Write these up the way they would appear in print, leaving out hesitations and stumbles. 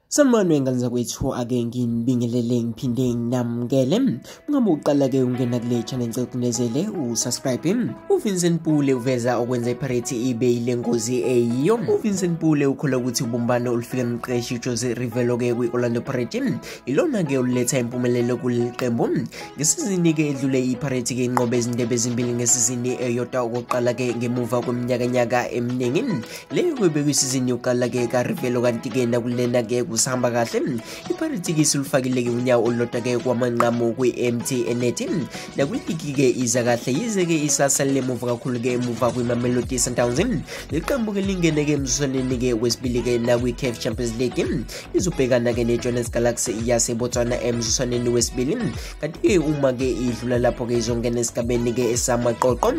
Sanibonani ngane zakwethu, ake nginibingelele ngiphinde nginamukele. Ungabe uqala ke ungena kule channel, ngicela ukunezele usubscribe. UVincent Pule uveza okwenza iPirates ibe ile ngozi eyiyo. UVincent Pule ukholwa ukuthi ubumbano olufika nomqeqeshi Jose Rivelo ke kwi-Orlando Pirates ilona ke oluletha impumelelo kuleli qembu. Ngesizini ke edlule iPirates ke inqobe izindebe ezimbili ngesizini eyodwa okokuqala ke ngemuva kweminyakanyaka eminingi. Leyo bekuyisizini yokuqala ke kaRivelo, kanti ke nakulena ke kusahamba kahle. iPirates ke isulufakile ke unyawo olulodwa ke kwamanqamu kwi-MTN8, nakwiligi ke iza kahle, yize ke isasalele emuva kakhulu ke emuva kwiMamelodi Sundowns. Leli qembu ke lingene ke emzuliswaneni ke wesibili ke nakwi-CAF Champions League, izobhekana ke ne-Jwaneng Galaxy yaseBotswana emzuliswaneni wesibili, kanti ke uma ke idlula lapho ke izongena esigabeni ke esamaqoqo.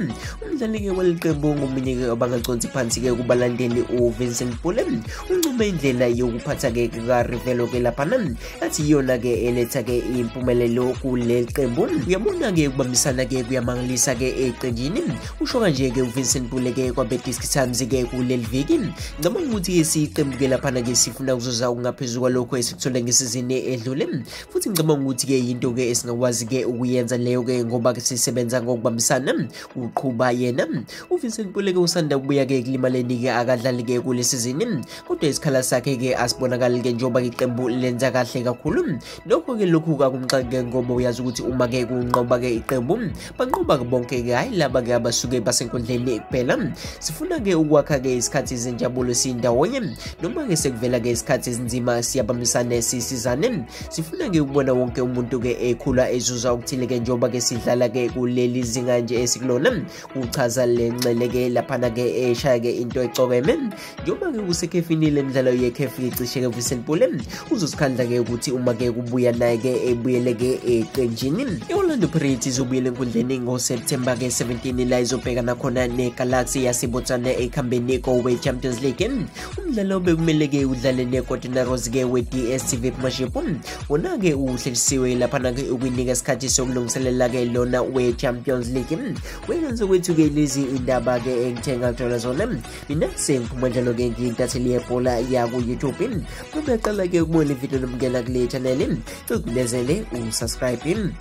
Umdlali ke waleli qembu ngomunye ke abangaconsi phansi ke kubalandeli, uVincent Pule, uncome indlela yokuphatha ke kaRivelo ke laphana, athi iyona ke eletha ke impumelelo kuleli qembu. Uyabona ke ukubambisana ke kuyamangalisa ke eqenjini, usho kanje ke uVincent Pule ke kwabe-Diski Times ke kuleli viki. Ngicabanga ukuthi ke siyiqembu ke laphana ke sifuna ukuzuza okungaphezu kwalokho esikuthole ngesizini edlule, futhi ngicabanga ukuthi ke yinto ke esingakwazi ke ukuyenza leyo ke ngoba ke sisebenza ngokubambisana, uqhuba yena. uVincent Pule ke usanda kubuya ke ekulimaleni ke, akadlali ke kule sizini, kodwa isikhala sakhe ke asibonakali ke njengoba iqembu lenza kahle kakhulu. Nokho ke lokhu akumxaki ngoba uyazi ukuthi uma ke kunqoba ke iqembu, banqoba ke bonke ke, hhayi laba ke abasuke basenkundleni kuphela. Sifuna ke ukwakha ke isikhathi zenjabulo sindawonye, noma ke sekuvela ke isikhathi esinzima siyabambisana sisizane. Sifuna ke ukubona wonke umuntu ke ekhula ezuza okuthile ke njengoba ke sidlala ke kuleli zinga nje esikulona, kuchaza le nxele ke laphana ke eshaya ke into ecokeme. Njengoba ke kusekhefini lemidlalo yeCAF, cishe ke Vincent Pule uzosikhandla ke ukuthi uma ke kubuya naye ke ebuyele ke eqenjini. I-Orlando Pirates izobuyela enkundleni ngoSeptember ke 17, la izobhekana khona neGalaxy yaseBotswana ekuhambeni kowe-Champions League. Umdlalo bekumele ke udlale ne-Golden Arrows ke we-DStv Premiership wona ke uhlelisiwe laphana ke ukuyinika isikhathi sokulungiselela ke lona we-Champions League. Wenza kwethu ke lezi indaba ke engithe ngathola zona. Mina sengiphuma njalo ke ngiyintatheli yebhola yaku-YouTube. Kube qala ke ukubona ividiyo nomngena kule channel, ukunezele usubscribe.